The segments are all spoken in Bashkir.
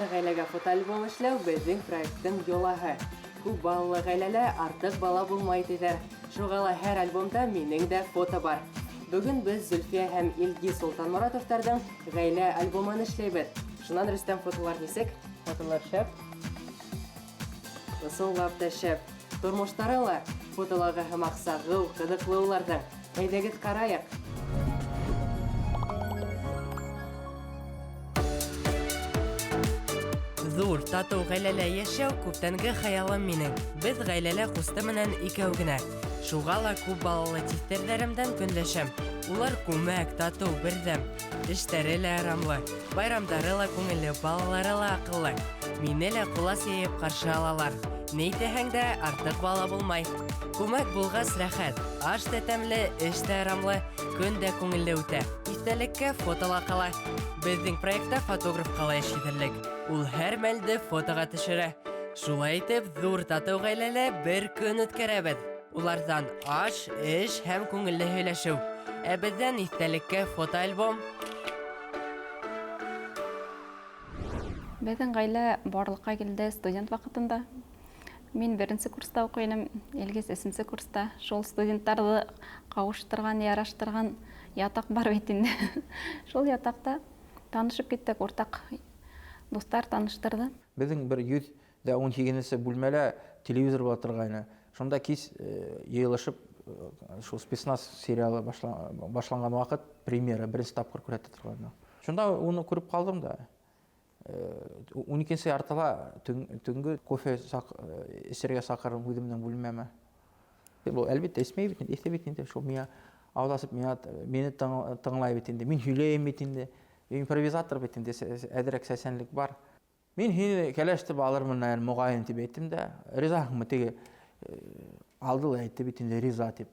Һәр ғаиләгә фотоальбом эшләү беҙҙең проекттың йолаһы. Күп балалы ғаиләлә артыҡ бала булмай тиҙәр. Шуға ла һәр альбомда минең дә фото бар. Бөгөн беҙ Зөлфиә һәм Илгиз Солтанморатовтарҙың ғаилә альбомын эшләйбеҙ. Шунан, Рөстәм, фотолар нисек? Фотолар шәп. Ысынлап та шәп. Тормоштары ла фотолағы һымаҡ сағыу, ҡыҙыҡлы уларҙың. Әйҙәгеҙ ҡарайыҡ. Ҙур, татыу ғаиләлә йәшәү күптәнге хыялым минең. Беҙ ғаиләлә ҡусты менән икәү генә. Шуға ла күп балалы тиҫтерҙәремдән көнләшәм. Улар күмәк, татыу, берҙәм. Эштәре лә ырамлы, байрамдары ла күңелле, балалары ла аҡыллы. Мине лә ҡолас йәйеп ҡаршы алалар. Ни әйтәһең дә, артыҡ бала булмай. Күмәк булғас рәхәт. Аш та тәмле, эш тә ырамлы, көн дә күңелле үтә. Иҫтәлеккә фото ла ҡала. Беҙҙең проектта фотографҡа ла эш етерлек. Ул һәр мәлде фотоға төшөрә. Шулай итеп, ҙур татыу ғаиләлә бер көн үткәрәбеҙ. Уларҙан аш, эш һәм күңелле һөйләшеү. Ә беҙҙән иҫтәлеккә фотоальбом. Беҙҙең ғаилә барлыҡҡа килде студент ваҡытында. Мин беренсе курста уҡый инем, Илгиз өсөнсө курста. Шул студенттарҙы ҡауыштырған, яраштырған ятаҡ бар бит инде. Шул ятаҡта танышып киттек, уртаҡ дуҫтар таныштырҙы. Беҙҙең бер 118-нсе бүлмәлә телевизор була торғайны. Шунда кис йыйылышып, шул «Спецназ» сериалы башланған ваҡыт, премьера, беренсе тапҡыр күрһәтә торғайны. Шунда уны күреп ҡалдым да. 12-нсе яртыла төнгө кофе эсергә саҡырҙым үҙемдең бүлмәмә. Был, әлбиттә, эсмәй бит инде, эҫе бит инде, шул миңә ауыҙ асып, миңә мине тыңлай бит инде, мин һөйләйем бит инде. Импровизатор бит инде, әҙерәк сәсәнлек бар. Мин һине кәләш итеп алырмын әле, моғайын, тип әйттем дә, ризаһыңмы, теге алды ла әйтте бит инде, риза тип.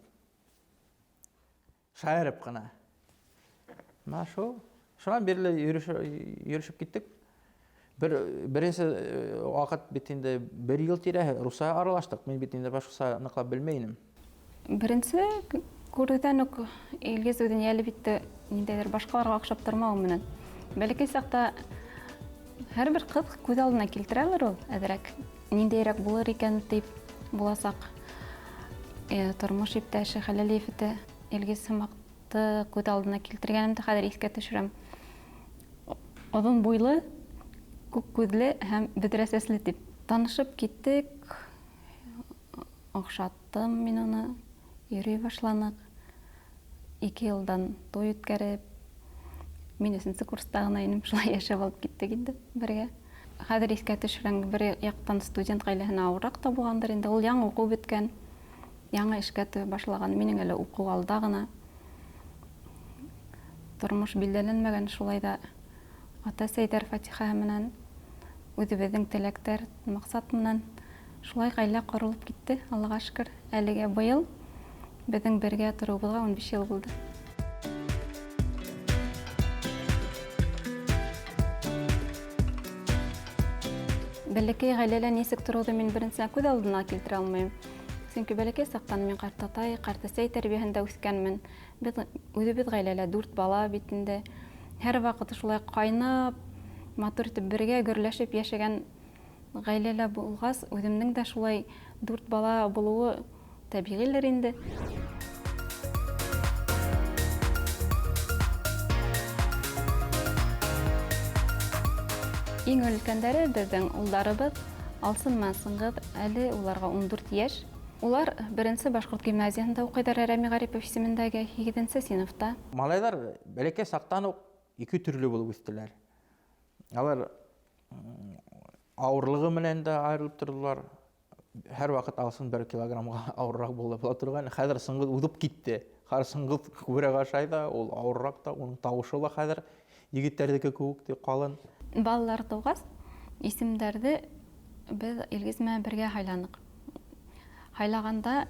Шаярып ҡына. Мына шул. Шунан бирле йөрөшөп киттек. Бер беренсе ваҡыт бит инде бер йыл тирәһе русса аралаштыҡ. Мин бит инде башҡаса ныҡлап белмәй инем. Беренсе күреүҙән үк Илгиз үҙен йәлеп итте, ниндәйҙер башҡаларға оҡшап тормауы менән. Бәләкәй саҡта һәр бер ҡыҙ күҙ алдына килтерәлер ул әҙерәк. Ниндәйерәк булыр икән тип буласаҡ тормош иптәше, хәләл ефете Илгиз һымаҡты күҙ алдына килтергәнемде хәҙер иҫкә төшөрәм. Оҙон буйлы, күк күҙле һәм бөҙрә сәсле тип. Танышып киттек, оҡшаттым мин уны, йөрөй башланыҡ. 2 йылдан туй үткәреп, мин 3-нсе курста ғына инем, шулай йәшәп алып киттек инде бергә. Хәҙер иҫкә төшөрәм, бер яҡтан студент ғаиләһенә ауырыраҡ та булғандыр инде, ул яңы уҡыу бөткән, яңы эшкә башлаған, минең әле уҡыу алда ғына. Тормош билдәләнмәгән, шулай ҙа ата-әсәйҙәр фатихаһы менән, үҙебеҙҙең теләктәр, маҡсат менән шулай ғаилә ҡоролоп китте, Аллаға шөкөр. Әлегә быйыл беҙҙең бергә тороуыбыҙға 15 йыл булды. Бәләкәй ғаиләлә нисек тороуҙы мин беренсенән күҙ алдына килтерә алмайым. Сөнки бәләкәй саҡтан мин ҡартатай, ҡартәсәй тәрбиәһендә үҫкәнмен. Беҙ үҙебеҙ ғаиләлә 4 бала бит инде. Һәр ваҡыт шулай ҡайнап, матур итеп бергә гөрләшеп йәшәгән ғаиләлә булғас, үҙемдең дә шулай 4 бала булыуы тәбиғилер инде. Иң өлкәндәре беҙҙең улдарыбыҙ Алсын менән Сыңғыҙ, әле уларға 14 йәш. Улар беренсе башҡорт гимназияһында уҡыйҙар, Рәми Ғарипов исемендәге 8-нсе синыфта. Малайҙар бәләкәй саҡтан уҡ ике төрлө булып үҫтеләр. Алар ауырлығы менән дә айырылып торҙолар. Һәр ваҡыт Алсын 1 килограммға ауырыраҡ була торған. Хәҙер Сыңғыҙ уҙып китте. Хәҙер Сыңғыҙ күберәк ашай ҙа, ул ауырыраҡ та, уның тауышы ла хәҙер егеттәрҙеке кеүек тип ҡалын. Балалар тыуғас, исемдәрҙе беҙ Илгиз менән бергә һайланыҡ. Һайлағанда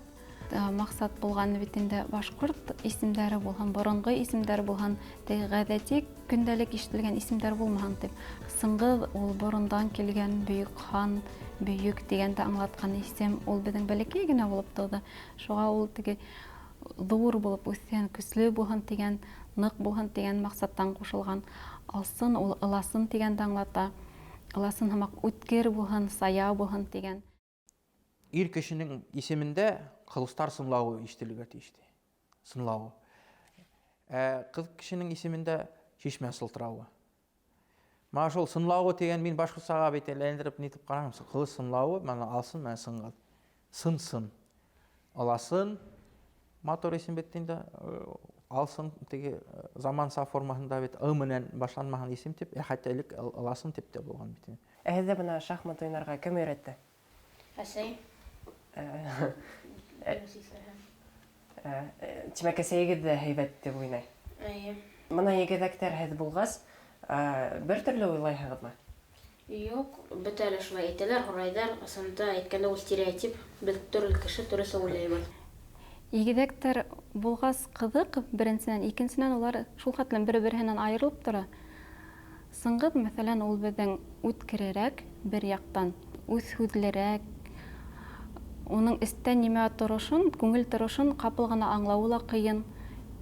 маҡсат булған бит инде башҡорт исемдәре булһын, боронғо исемдәр булһын, теге ғәҙәти көндәлек ишетелгән исемдәр булмаһын тип. Сыңғыҙ ул борондан килгән бөйөк хан, бөйөк тигәнде аңлатҡан исем, ул беҙҙең бәләкәй генә булып тыуҙы. Шуға ул теге ҙур булып үҫһен, көслө булһын тигән, ныҡ булһын тигән маҡсаттан ҡушылған. Алсын ул ыласын тигәнде аңлата. Ыласын һымаҡ үткер булһын, сая булһын тигән. Ир кешенең исемендә ҡылыстар сыңлауы ишетелергә тейеш ти. Сыңлауы. Ә ҡыҙ кешенең исемендә шишмә сылтырауы. Мана шул сынлауы тигән мин башҡортсаға бит әйләндереп нитеп ҡараным. Ҡылыс сынлауы, мана алсын, мана сынғыҙ. Сын сын. Ыласын матур исем бит инде. Алсын теге заманса формаһында бит ы менән башланмаһын исем тип, хәтта элек ыласын тип тә булған бит. Ә һеҙҙе бына шахмат уйнарға кем өйрәтте? Әсәй. Тимәк, әсәйегеҙ ҙә һәйбәт тип уйнай. Эйе. Бына игеҙәктәр һеҙ булғас, бер төрлө уйлайһығыҙмы? Юҡ, бөтә лә шулай әйтәләр, һорайҙар. Ысында әйткәндә ул стереотип. Беҙ төрлө кеше төрлөсә уйлайбыҙ. Игеҙәктәр булғас ҡыҙыҡ, беренсенән, икенсенән улар шул хәтлем бер-береһенән айырылып тора. Сыңғыҙ, мәҫәлән, ул беҙҙең үткерерәк бер яҡтан, үҙ һүҙлерәк, уның эстә нимә торошон, күңел торошон ҡапыл ғына аңлауы ла ҡыйын,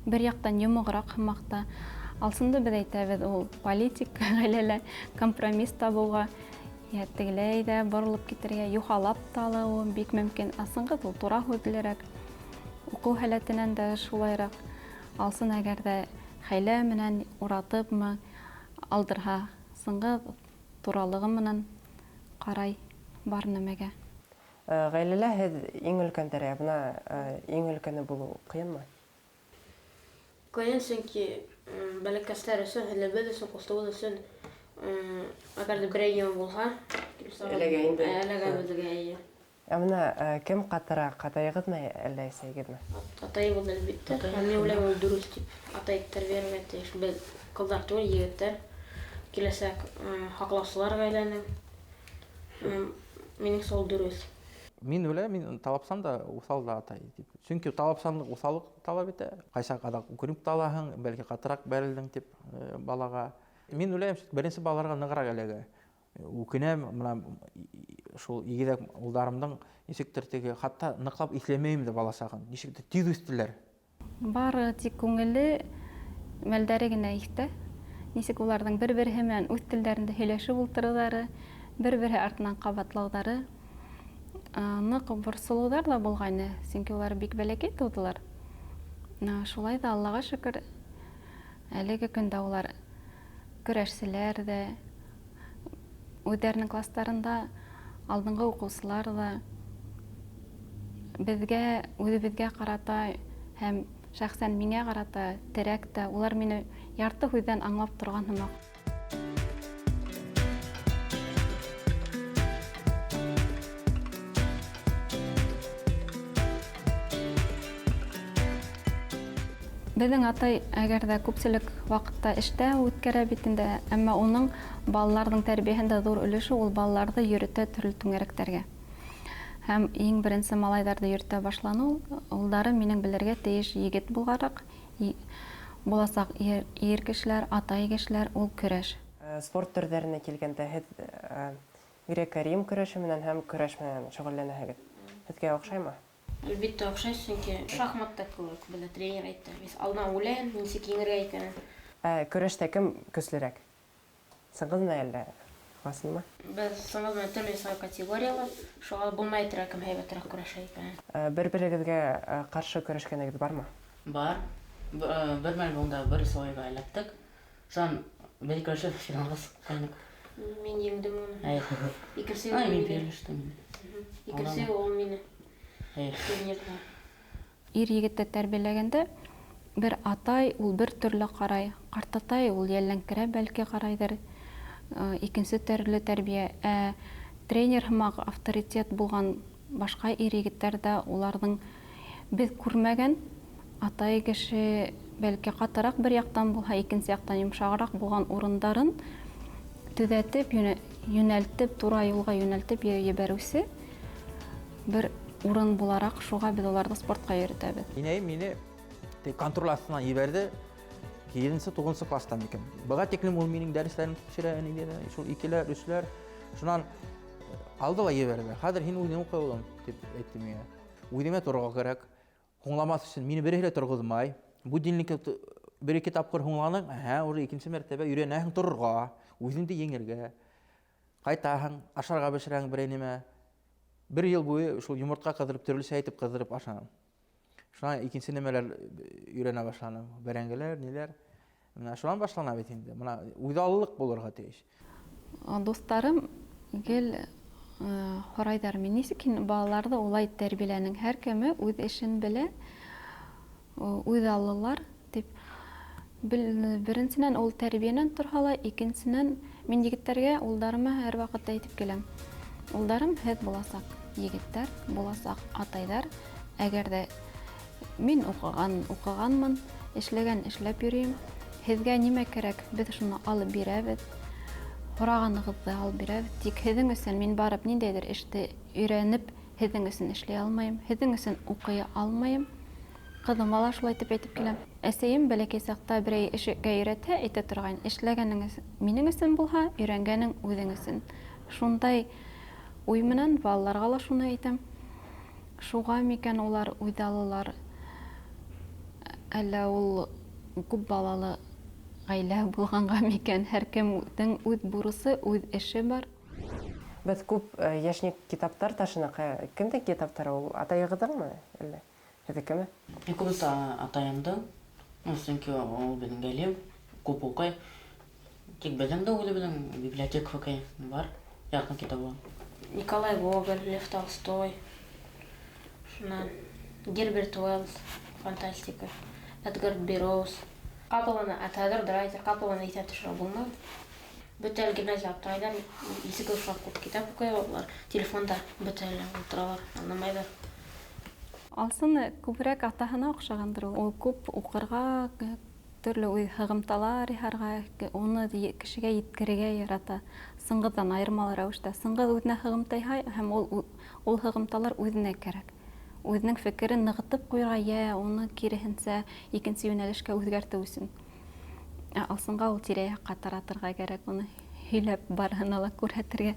бер яҡтан йомоғораҡ һымаҡ та. Алсынды беҙ әйтәбеҙ, ул политик ғаиләлә компромисс табыуға, йә тегеләй ҙә боролоп китергә, юхалап та алыуы бик мөмкин. Ә Сыңғыҙ ул тура һүҙлерәк, уҡыу һәләтенән дә шулайыраҡ. Алсын әгәр ҙә хәйлә менән уратыпмы алдырһа, Сыңғыҙ туралығы менән ҡарай бар нәмәгә. Ғаиләлә һеҙ иң өлкәндәр, ә бына иң өлкәне булыу ҡыйынмы? Ҡыйын, сөнки бәләкәстәр өсөн, һеңлебеҙ өсөн, ҡустыбыҙ өсөн, әгәр ҙә берәй нәмә булһа, Эләгә инде. Эләгә беҙгә, эйе. Ә бына кем ҡатыраҡ, атайығыҙмы әллә әсәйегеҙме? Атайыбыҙ, әлбиттә. Һәм мин уйлайым, ул дөрөҫ тип. Атай тәрбиәләргә тейеш. Беҙ ҡыҙҙар түгел, егеттәр. Киләсәк һаҡлаусылар ғаиләнең. Минеңсә, ул дөрөҫ. Мин уйлайым, мин талапсан да, уҫал да атай тип. Сөнки талапсанлыҡ уҫаллыҡ талап итә. Ҡайсаҡ аҙаҡ үкенеп тә алаһың, бәлки ҡатыраҡ бәрелдең тип балаға. Мин уйлайым, беренсе балаларға нығыраҡ эләгә. Үкенәм, бына шул игеҙәк улдарымдың нисектер теге, хатта ныҡлап иҫләмәйем дә бала сағын. Нисектер тиҙ үҫтеләр. Бары тик күңелле мәлдәре генә иҫтә. Нисек уларҙың бер-береһе менән үҙ телдәрендә һөйләшеп ултырыуҙары, бер-береһе артынан ҡабатлауҙары. Ныҡ борсолоуҙар ҙа булғайны, сөнки улар бик бәләкәй тыуҙылар. Шулай ҙа Аллаға шөкөр, әлеге көндә улар көрәшселәр ҙә, үҙҙәренең кластарында алдынғы уҡыусылар ҙа, беҙгә, үҙебеҙгә ҡарата һәм шәхсән миңә ҡарата терәк тә, улар мине ярты һүҙҙән аңлап торған һымаҡ. Беҙҙең атай әгәр ҙә күпселек ваҡытта эштә үткәрә бит инде, әммә уның балаларҙың тәрбиәһендә ҙур өлөшө ул балаларҙы йөрөтә төрлө түңәрәктәргә. Һәм иң беренсе малайҙарҙы йөрөтә башланы ул, улдары минең белергә тейеш егет булғараҡ, буласаҡ ир кешеләр, атай кешеләр, ул көрәш. Спорт төрҙәренә килгәндә һеҙ греко-рим көрәше менән һәм көрәш менән шөғөлләнәһегеҙ. Һеҙгә оҡшаймы? Әлбиттә оҡшай, сөнки шахматта кеүек, беҙҙә тренер әйтте. Мин алдынан уйлайым, нисек еңергә икәнен. Көрәштә кем көслөрәк? Сыңғыҙмы әллә Ласынмы? Беҙ Сыңғыҙ менән төрлө йәш категориялар, шуға булмай тора кем һәйбәтерәк көрәшә икәнен. Бер-берегеҙгә ҡаршы көрәшкәнегеҙ бармы? Бар. Бер мәл бында бер слойға эләктек. Шунан беҙ көрәшеп финалға сыҡҡайныҡ. Мин еңдем уны. Әйе. Икенсе Ай, ул мин мине. бирелештем инде. Икенсе Алдамы? ул мине. Әйе. Турнирҙа. Ир егетте тәрбиәләгәндә бер атай ул бер төрлө ҡарай, ҡартатай ул йәлләңкерәп бәлки ҡарайҙыр. Икенсе төрлө тәрбиә. Ә тренер һымаҡ авторитет булған башҡа ир егеттәр ҙә уларҙың беҙ күрмәгән атай кеше бәлки ҡатыраҡ бер яҡтан булһа, икенсе яҡтан йомшағыраҡ булған урындарын төҙәтеп, йүнәлтеп, тура юлға йүнәлтеп ебәреүсе бер урын булараҡ, шуға беҙ уларҙы спортҡа йөрөтәбеҙ. Инәйем мине контроль аҫтынан ебәрҙе. Һигеҙенсе, туғыҙынсы кластан икән. Быға тиклем ул минең дәрестәрен тикшерә, әнигә, шул икеләр, өсләр. Шунан алды ла ебәрҙе. Хәҙер һин үҙең уҡый, улым, тип әйтте миңә. Үҙемә торорға кәрәк. Һуңламаҫ өсөн мине береһе лә торғоҙмай. Будильникты бер-ике тапҡыр һуңланың, әһә, уже икенсе мәртәбә өйрәнәһең торорға, үҙеңде еңергә. Ҡайтаһың, ашарға бешерәһең берәй нимә. Бер йыл буйы шул йомортҡа ҡыҙырып, төрлөсә итеп ҡыҙырып ашаным. Шунан икенсе нәмәләр өйрәнә башланым. Бәрәңгеләр, ниләр. Менә шунан башлана бит инде. Менә үҙаллылыҡ булырға тейеш. Дуҫтарым гел һорайҙар мин, нисек һин балаларҙы улай тәрбиәләнең? Һәр кеме үҙ эшен белә, үҙаллылар тип. Беренсенән, ул тәрбиәнән торһа ла, икенсенән, мин егеттәргә, улдарыма һәр ваҡытта әйтеп киләм. Улдарым, һеҙ буласаҡ егеттәр, буласаҡ атайҙар. Әгәр ҙә мин уҡығанмын, эшләгән эшләп йөрөйөм. Һеҙгә нимә кәрәк, беҙ шуны алып бирәбеҙ. Һорағанығыҙҙы алып бирәбеҙ. Тик һеҙҙең өсөн мин барып ниндәйҙер эште өйрәнеп, һеҙҙең өсөн эшләй алмайым, һеҙҙең өсөн уҡый алмайым. Ҡыҙыма ла шулай итеп әйтеп киләм. Әсәйем бәләкәй саҡта берәй эшкә өйрәтһә, әйтә торғайн, эшләгәнең минең өсөн булһа, өйрәнгәнең үҙең өсөн. Шундай уй менән балаларға ла шуны әйтәм. Шуға микән улар үҙаллылар, әллә ул күп балалы ғаилә булғанға микән? Һәр кемдең үҙ бурысы, үҙ эше бар. Беҙ күп йәшник китаптар ташыныҡ. Кемдең китаптары ул? Атайығыҙҙыңмы әллә? Һеҙҙекеме? Мин күбесе атайымдың. Сөнки ул беҙҙең ғалим, күп уҡый. Тик беҙҙең дә үҙебеҙҙең библиотека бар, яҡын китабы. Николай Гоголь, Лев Толстой, шунан Герберт Уэллс, фантастика, Эдгар Берроуз. Ҡапыл ана Теодор Драйзер, ҡапыл ана иҫәп төшөрә булмай. Бөтә гимназия аптырайҙар, нисек ошо күп китап уҡый улар, телефонда бөтә лә ултыралар, аңламайҙар. Алсыны күберәк атаһына оҡшағандыр ул. Ул күп уҡырға, төрлө уй һығымталар яһарға, уны кешегә еткерергә ярата. Сыңғыҙҙан айырмалы рәүештә. Сыңғыҙ үҙенә һығымта яһай һәм ул һығымталар үҙенә кәрәк. Үҙенең фекерен нығытып ҡуйырға, йә уны киреһенсә икенсе йүнәлешкә үҙгәртеү өсөн. Ә Алсынға ул тирә-яҡҡа таратырға кәрәк, уны һөйләп барыһына ла күрһәтергә.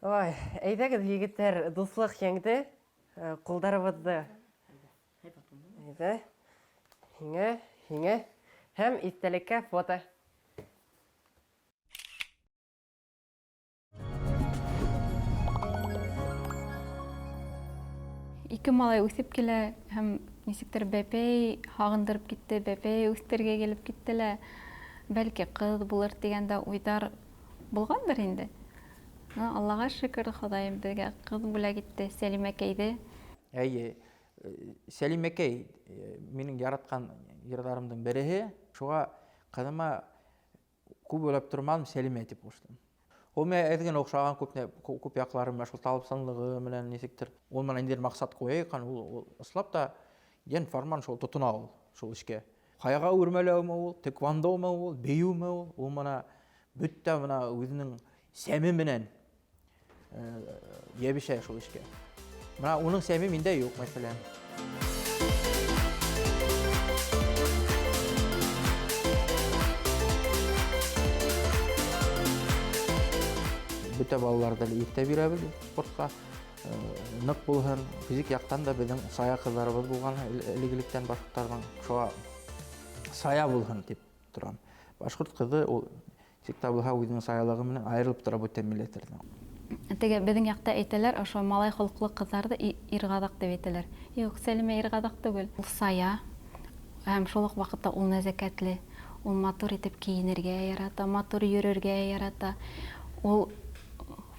Ой, әйҙәгеҙ, егеттәр, дуҫлыҡ еңде. Ҡулдарыбыҙҙы. Әйҙә. Һиңә, һиңә. Һәм иҫтәлеккә фото. Ике малай үҫеп килә һәм нисектер бәпәй һағындырып китте, бәпәй үҫтерергә килеп китте лә. Бәлки ҡыҙ булыр тигән дә уйҙар булғандыр инде. Аллаға шөкөр, Хоҙайым беҙгә ҡыҙ бүләк итте, Сәлимәкәйҙе. Эйе, Сәлимәкәй минең яратҡан йырҙарымдың береһе. Шуға ҡыҙыма күп уйлап торманым, Сәлимә тип ҡуштым. Ул миңә әҙ генә оҡшаған күп яҡлары менән, шул талапсанлығы менән нисектер. Ул менән ниндәйҙер маҡсат ҡуя икән, ул ысынлап та йән фарман шул тотона ул, шул эшкә. Ҡаяға үрмәләүме ул, тэквондомы ул, бейеүме ул, ул мына бөтә мына үҙенең сәме менән йәбешә шул эшкә. Мына уның сәме миндә юҡ, мәҫәлән. Бөтә балаларҙы ла иртә бирәбеҙ спортҡа. Ныҡ булһын, физик яҡтан да беҙҙең сая ҡыҙҙарыбыҙ булған элек-электән башҡорттарҙың, шуға сая булһын тип торам. Башҡорт ҡыҙы ул нисек тә булһа үҙенең саялығы менән айырылып тора бүтән милләттәрҙән. Теге беҙҙең яҡта әйтәләр, ошо малай холоҡло ҡыҙҙарҙы ирғаҙаҡ тип әйтәләр. Юҡ, Сәлимә ирғаҙаҡ түгел. Ул сая һәм шул уҡ ваҡытта ул нәзәкәтле, ул матур итеп кейенергә ярата, матур йөрөргә ярата. Ул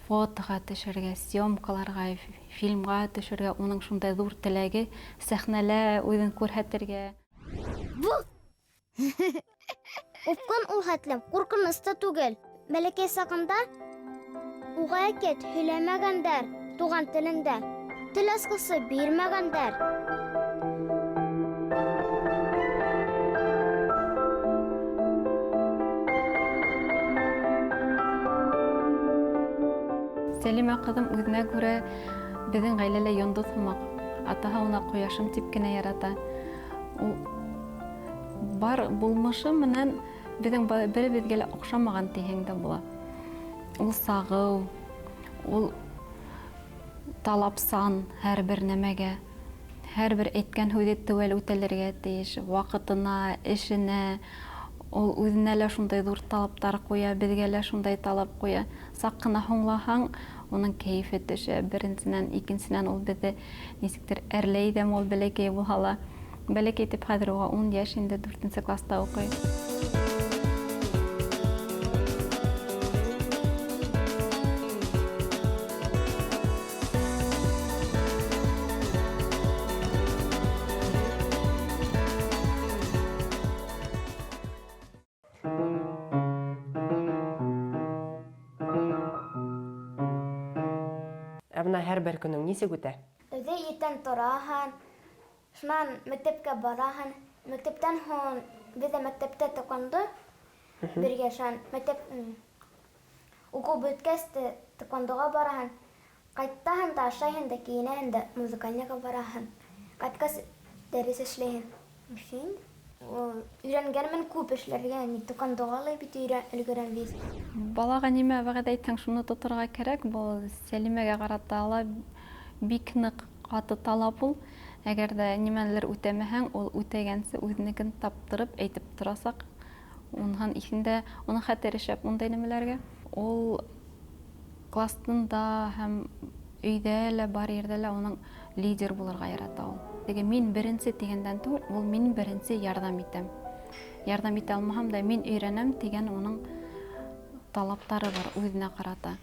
фотоға төшөргә, съемкаларға, фильмға төшөргә, уның шундай ҙур теләге сәхнәлә үҙен күрһәтергә. Бу! Упҡын ул хәтлем ҡурҡыныс та түгел. Бәләкәй сағында уға әкиәт һөйләмәгәндәр туған телендә, тел асҡысы бирмәгәндәр. Сәлимә ҡыҙым үҙенә күрә беҙҙең ғаиләлә йондоҙ һымаҡ. Атаһы уны ҡояшым тип кенә ярата. Ул бар булмышы менән беҙҙең беребеҙгә лә оҡшамаған тиһәң дә була. Ул сағыу, ул талапсан һәр бер нәмәгә, һәр бер әйткән һүҙе теүәл үтәлергә тейеш, ваҡытына, эшенә. Ул үҙенә лә шундай ҙур талаптар ҡуя, беҙгә лә шундай талап ҡуя. Саҡ ҡына һуңлаһаң, уның кәйефе төшә. Беренсенән, икенсенән ул беҙҙе нисектер әрләй ҙә, ул бәләкәй булһа ла. Бәләкәй тип хәҙер уға 10 йәш инде, 4-нсе класста уҡый. Ә бына һәр бер көнөң нисек үтә? Өйҙә иртән тораһың, шунан мәктәпкә бараһың. Мәктәптән һуң беҙҙә мәктәптә тыҡланды. Бергә шунан мәктәп уҡыу бөткәс тә тыҡландыға бараһың. Ҡайтаһың да ашайһың да кейенәһең дә музыкальныйға бараһың. Ҡайтҡас дәрес эшләйһең. Өсөн өйрәнгәнмен күп эшләргә, ни тыҡландыға ла бит өлгөрәм бит. Балаға нимә вәғәҙә әйтһәң, шуны тоторға кәрәк. Был Сәлимәгә ҡарата ла бик ныҡ ҡаты талап ул. Әгәр ҙә нимәлер үтәмәһәң, ул үтәгәнсе үҙенекен таптырып әйтеп торасаҡ. Унһан иҫендә, уның хәтере шәп ундай нәмәләргә. Ул класында һәм өйҙә лә, бар ерҙә лә уның лидер булырға ярата ул. Теге мин беренсе тигәндән түгел, ул мин беренсе ярҙам итәм. Ярҙам итә алмаһам да мин өйрәнәм тигән уның талаптары бар үҙенә ҡарата.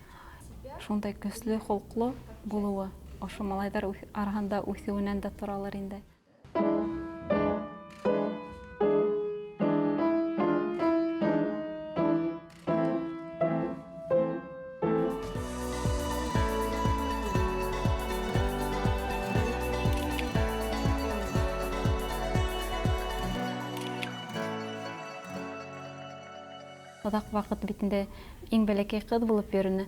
Шундай көслө холҡло булыуы ошо малайҙар араһында үҫеүенән дә торалыр инде. Оҙаҡ ваҡыт бит инде иң бәләкәй ҡыҙ булып йөрөнө.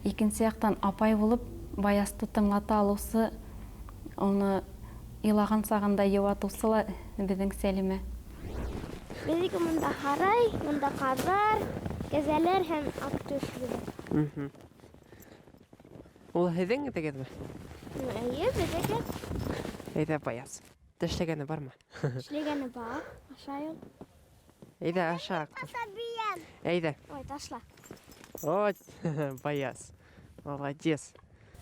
Икенсе яҡтан апай булып Баясты тыңлата алыусы, уны илаған сағында йыуатыусы ла беҙҙең Сәлимә. Беҙҙеке мында һарай, мында ҡаҙҙар, кәзәләр һәм аҡтүш. Ул һеҙҙең этегеҙме? Эйе, беҙҙеке. Әйҙә, Баяс. Тешләгәне бармы? Тешләгәне бар, ашай ул. Әйҙә, аша, Аҡтүш. Әйҙә. Ой, ташла. Ой, Баяс. Молодец.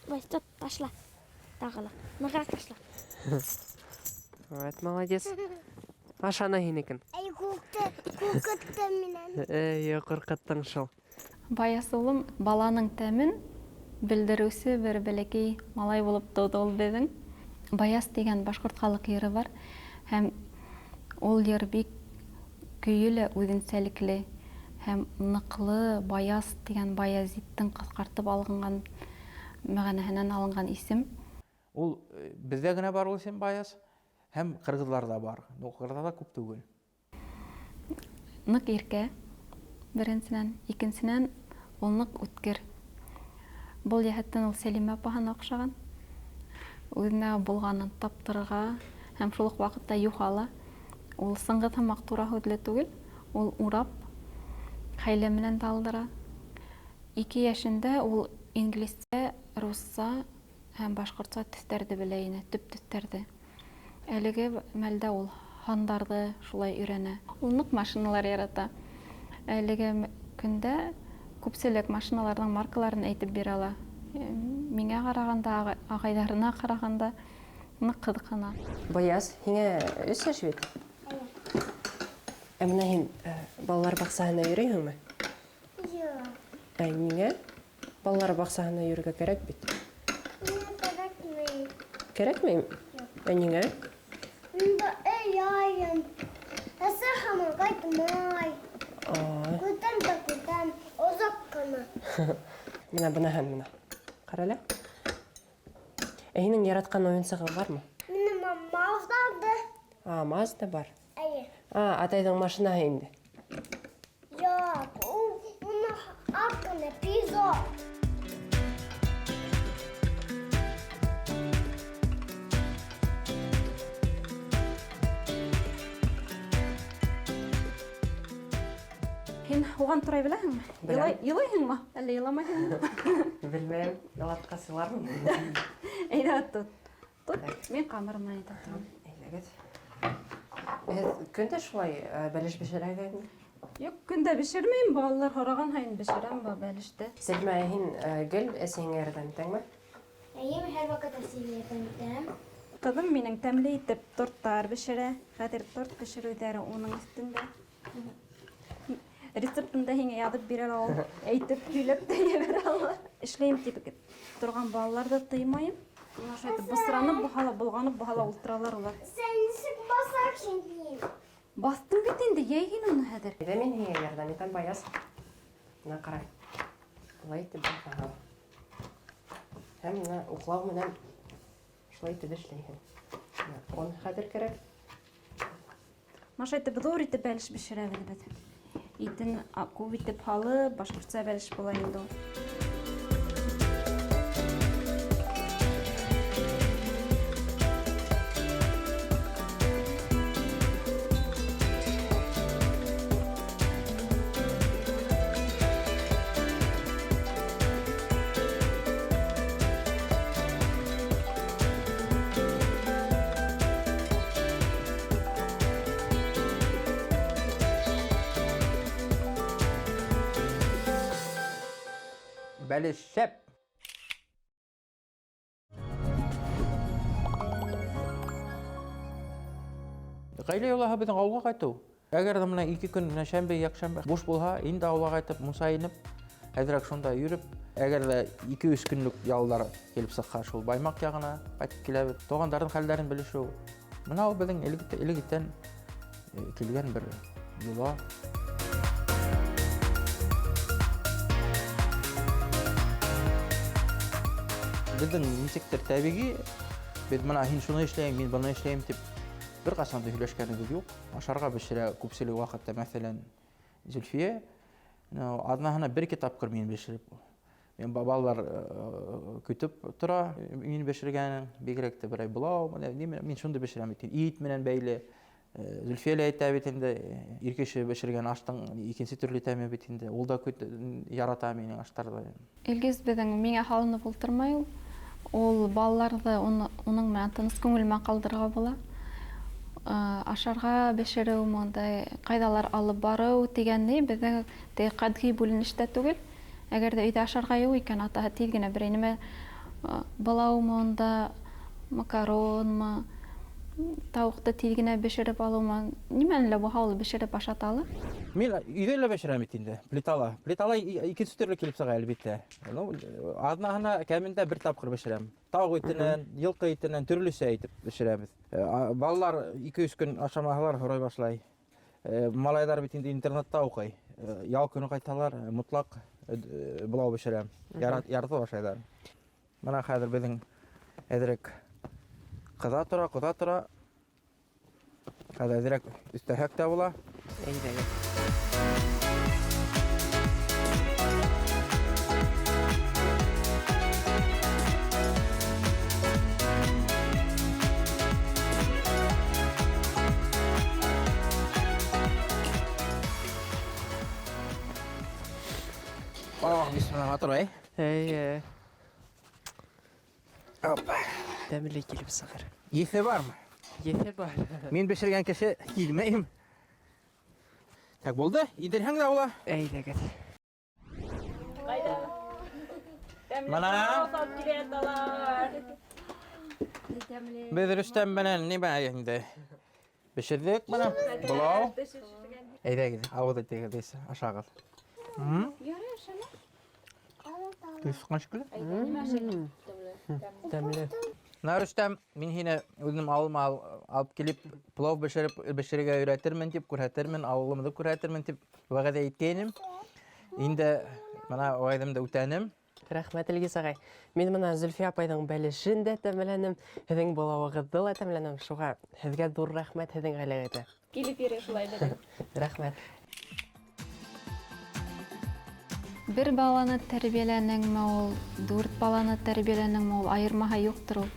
Ой, тот, ташла. Тағы ла. Нығыраҡ ташла. Вот, молодец. Ашана һинекен. Эй, ҡурҡытты минән. Эй, ҡурҡыттың шул. Баяс улым баланың тәмен белдереүсе бер бәләкәй малай булып тыуҙы ул беҙҙең. Баяс тигән башҡорт халыҡ йыры бар. Һәм ул йыр бик көйө лә үҙенсәлекле һәм ныҡлы. Баяс тигән Баязиттең ҡыҫҡартып алынған мәғәнәһенән алынған исем. Ул беҙҙә генә бар ул исем Баяс, һәм ҡырғыҙларҙа бар. Но ҡырғыҙҙарҙа күп түгел. Ныҡ иркә, беренсенән, икенсенән ул ныҡ үткер. Был йәһәттән ул Сәлимә апаһына оҡшаған. Үҙенә булғанын таптырырға һәм шул уҡ ваҡытта юха ла. Ул сыңғыҙ һымаҡ тура һүҙле түгел, ул урап, хәйлә менән дә алдыра. 2 йәшендә ул инглизсә, русса һәм башҡортса төҫтәрҙе белә ине, төп төҫтәрҙе. Әлеге мәлдә ул һандарҙы шулай өйрәнә. Ул ныҡ машиналар ярата. Әлеге көндә күпселек машиналарҙың маркаларын әйтеп бирә ала. Миңә ҡарағанда, ағайҙарына ҡарағанда ныҡ ҡыҙыҡһына. Баяс, һиңә 3 йәш бит? Ә бына һин балалар баҡсаһына йөрөйһөңмө? Юҡ. Ә ниңә? Балалар баҡсаһына йөрөргә кәрәк бит. Миңә кәрәкмәй. Кәрәкмәйме? Юҡ. Ә ниңә? Мында өй-айым. Әсә һаман ҡайтмай. Көтәм дә көтәм, оҙаҡ ҡына. Бына, бына һәм бына. Ҡара әле. Ә һинең яратҡан уйынсығың бармы? Минең Мазда алды. А, Мазда бар? Эйе. А, атайҙың машинаһы инде. Юҡ, ул уны аҡ ҡына Пизо. Һин уған турай беләһеңме? Беләм. Илайһыңмы? Әллә иламайһыңмы? Белмәйем. Илатҡас илармын. Әйҙә, тот. Тот. Мин ҡамыр менән әйтә торам. Әйҙәгеҙ. Һеҙ көн дә шулай бәлеш бешерәһегеҙме? Юҡ, көн дә бешермәйем, балалар һораған һайын бешерәм был бәлеште. Сәлимә, һин гел әсәйеңә ярҙам итәңме? Эйе, мин һәр ваҡыт әсәйгә ярҙам итәм. Ҡыҙым минең тәмле итеп торттар бешерә. Хәҙер торт бешереүҙәре уның өҫтөндә. Рецептын да һиңә яҙып бирә ала ул. Әйтеп, һөйләп тә ебәрә ала. Эшләйем тип торған балаларҙы тыймайым. Менә шулай итеп бысранып булһа ла, болғанып булһа ла ултыралар улар. Сән нисек баҫарһың һин? Баҫтым бит инде, йәй һин уны хәҙер. Әйҙә мин һиңә ярҙам итәм, Баяз. Бына ҡара. Былай итеп баҫаһың. Һәм бына уҡлау менән шулай итеп эшләйһең. Бына он хәҙер кәрәк. Менә шулай итеп ҙур итеп бәлеш бешерәбеҙ беҙ. Итен күп итеп һалып, башҡортса бәлеш була инде ул. Бәлеш шәп. Ғаилә йолаһы беҙҙең ауылға ҡайтыу. Әгәр ҙә бына 2 көн, менә шәмбе, йәкшәмбе буш булһа, инде ауылға ҡайтып, мунса инеп, әҙерәк шунда йөрөп, әгәр ҙә ике-өс көнлөк ялдар килеп сыҡһа, шул Баймаҡ яғына ҡайтып киләбеҙ. Туғандарҙың хәлдәрен белешеү. Бына ул беҙҙең элек-электән килгән бер йола. Беҙҙең нисектер тәбиғи, беҙ бына һин шуны эшләйем, мин быны эшләйем тип бер ҡасан да һөйләшкәнебеҙ юҡ. Ашарға бешерә күпселек ваҡытта, мәҫәлән, Зөлфиә, аҙнаһына бер-ике тапҡыр мин бешереп, мин балалар көтөп тора мин бешергәнен, бигерәк тә берәй былау, менә нимә, мин шунда бешерәм бит, ит менән бәйле. Зөлфиә лә әйтә бит инде, ир кеше бешергән аштың икенсе төрлө тәме бит инде, ул да ярата минең аштарҙы. Илгиз беҙҙең миңә һалынып ултырмай ул. Ул балаларҙы уның менән тыныс күңел менән ҡалдырырға була. Ашарға бешереү, мондай ҡайҙалар алып барыу тигән ни беҙҙең теге ҡәтғи бүленеш тә түгел. Әгәр ҙә өйҙә ашарға юҡ икән, атаһы тиҙ генә берәй нәмә былаумы унда, макаронмы, тауыҡты тиҙ генә бешереп алыумы, нимәне лә булһа ул бешереп ашата ала. Мин өйҙә лә бешерәм бит инде, плитала. Плитала икенсе төрлө килеп сыға әлбиттә. Аҙнаһына кәмендә бер тапҡыр бешерәм. Тауыҡ итенән, йылҡы итенән төрлөсә итеп бешерәбеҙ. Балалар ике-өс көн ашамаһалар һорай башлай. Малайҙар бит инде интернатта уҡый. Ял көнө ҡайтһалар, мотлаҡ былау бешерәм. Яратып ашайҙар. Бына хәҙер беҙҙең әҙерәк ҡыҙа тора, ҡыҙа тора. Хәҙер әҙерәк өҫтәһәк тә була. Әйҙәгеҙ. Ах, бисмилла, матур, әй? Әйе. Опа. Тәмле килеп сығыр. Еҫе бармы? Еҫе бар. Мин бешергән кеше килмәйем. Так булды, индерһәң дә була. Әйҙәгеҙ. Ҡайҙа? Мына. Беҙ Рөстәм менән нимә инде? Бешерҙек бына, былау. Әйҙәгеҙ, ауыҙ итегеҙ, ашағыҙ. Ярай, ашама. Төҫ шикелле. Тәмле. Мына Рөстәм, мин һине үҙем ауылыма алып килеп, плов бешерергә өйрәтермен тип, күрһәтермен, ауылымды күрһәтермен тип вәғәҙә иткәйнем. Инде мына вәғәҙәмде үтәнем. Рәхмәт, Илгиз ағай. Мин мына Зөлфиә апайҙың бәлешен дә тәмләнем, һеҙҙең былауығыҙҙы ла тәмләнем. Шуға һеҙгә ҙур рәхмәт, һеҙҙең ғаиләгеҙгә. Килеп йөрөй шулай беҙҙең. Рәхмәт. Бер баланы тәрбиәләнеңме ул, дүрт баланы тәрбиәләнеңме ул, айырмаһы юҡтыр ул.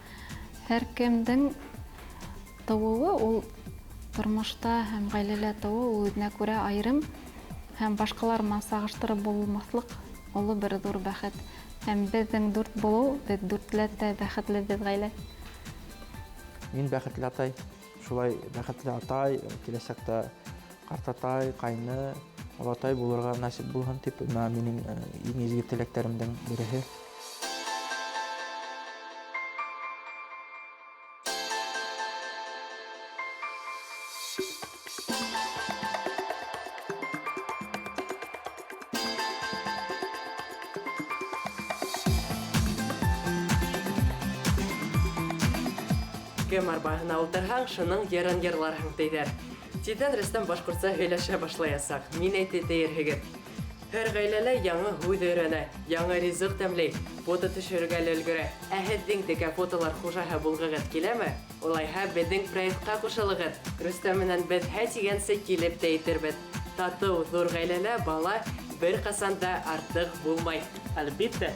Һәр кемдең тыуыуы ул тормошта һәм ғаиләлә тыуыу ул үҙенә күрә айырым һәм башҡалар менән сағыштырып булмаҫлыҡ оло бер ҙур бәхет. Һәм беҙҙең дүрт булыу, беҙ дүртләтә бәхетле беҙ ғаилә. Мин бәхетле атай. Шулай бәхетле атай, киләсәктә ҡартатай, ҡайны, олатай булырға насип булһын тип, бына минең иң изге теләктәремдең береһе. Кем арбаһына ултырһаң, шуның йырын йырларһың, тиҙәр. Тиҙҙән Рөстәм башҡортса һөйләшә башлаясаҡ. Мин әйтте тейерһегеҙ. Һәр ғаиләлә яңы һүҙ өйрәнә, яңы ризыҡ тәмләй, фото төшөрөргә лә өлгөрә. Ә һеҙҙең текә фотолар хужаһы булғығыҙ киләме? Улайһа беҙҙең проектҡа ҡушылығыҙ. Рөстәм менән беҙ һә тигәнсе килеп тә етербеҙ. Татыу ҙур ғаиләлә бала бер ҡасан да артыҡ булмай. Әлбиттә.